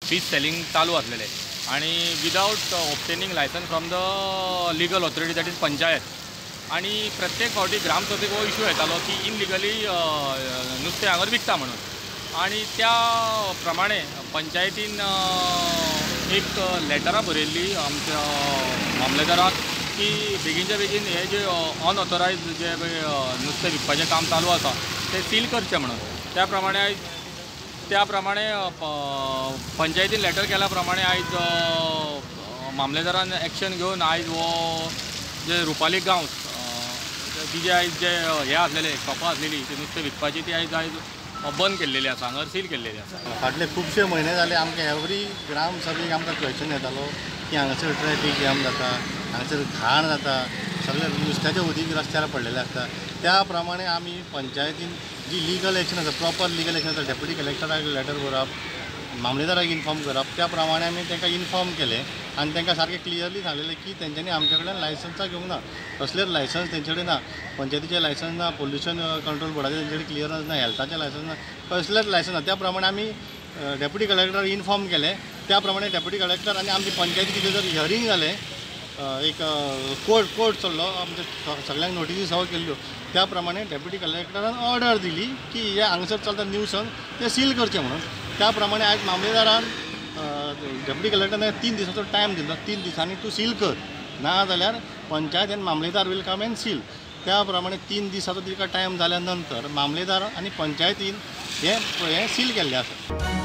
Fish selling चालू आसलेले आणि without obtaining licence from the legal authority, that is panchayat. आणि प्रत्येक फावटी ग्रामसभेक हो इशू येतालो की इनलिगली नुस्तें हांगार विकता म्हणून. आणि त्या प्रमाणे पंचायतीन एक लेटरां बरयल्ली आमच्या मामलेदाराक की बेगीनच्या बेगीन हे जे अनऑथोरायज जे नुस्तें विकपाचें काम चालू आसा तें सील करचें म्हणून. त्या प्रमाणे पंचायतीन लेटर केल्या प्रमाणे आयज मामलेदारान एक्शन घेवन आयज हो जे रुपाली गांवस तिजे आयज जे हे आसलेले शॉपां आसलेली ती नुस्तें विकपाची ती आयज आयज बंद केल्लेली आसा, हांगार सील केल्लेली आसा. फाटले खुबशे म्हयने जाले आमकां एवरी ग्रामसभेक आमकां क्वेश्चन येतालो की हांगासर ट्रॅफीक जॅम जाता, हांगासर घाण जाता, सगळे नुस्त्याचे उदीक रस्त्यार पडलेले आसता. त्या प्रमाणे आमी पंचायतीन जी लिगल एक्शन आसा, प्रॉपर लिगल एक्शन आसा, डेप्युटी कलेक्टराक लेटर बरोवप, मामलेदाराक इन्फॉर्म करप, त्या प्रमाणे आमी तांकां इन्फॉर्म केलें आनी तांकां सारकें क्लियरली सांगलेलें की तेंच्यांनी आमच्या कडल्यान लायसन्सां घेवंक ना, कसलेच लायसन्स तेंचे कडेन ना, पंचायतीचें लायसन्स ना, पोल्युशन कंट्रोल बोर्डाचें तेंचे कडेन क्लियरन्स ना, हेल्थाचें लायसन्स ना, कसलेच लायसन्स ना. त्या प्रमाणे आमी डेप्युटी कलेक्टराक इन्फॉर्म केलें. त्या प्रमाणे डेप्युटी कलेक्टर आनी आमची पंचायती भितर हियरींग जालें, एक कोर्ट चल्लो, आमच्या सगळ्यांक नोटिसी सर्व केल्ल्यो. त्या प्रमाणे डेप्युटी कलेक्टरान ऑर्डर दिली की हे हांगासर चलता न्यूसन्स ते सील करचें म्हणून. त्या प्रमाणे आयज मामलेदारान डेप्युटी कलेक्टरान 3 दिसांचो टायम दिलो, 3 दिसांनी तूं सील कर, ना जाल्यार पंचायत आनी मामलेदार will come and seal. त्या प्रमाणे 3 दिसाचो तिका टायम जाल्या नंतर मामलेदार आनी पंचायतीन हें सील केल्लें आसा.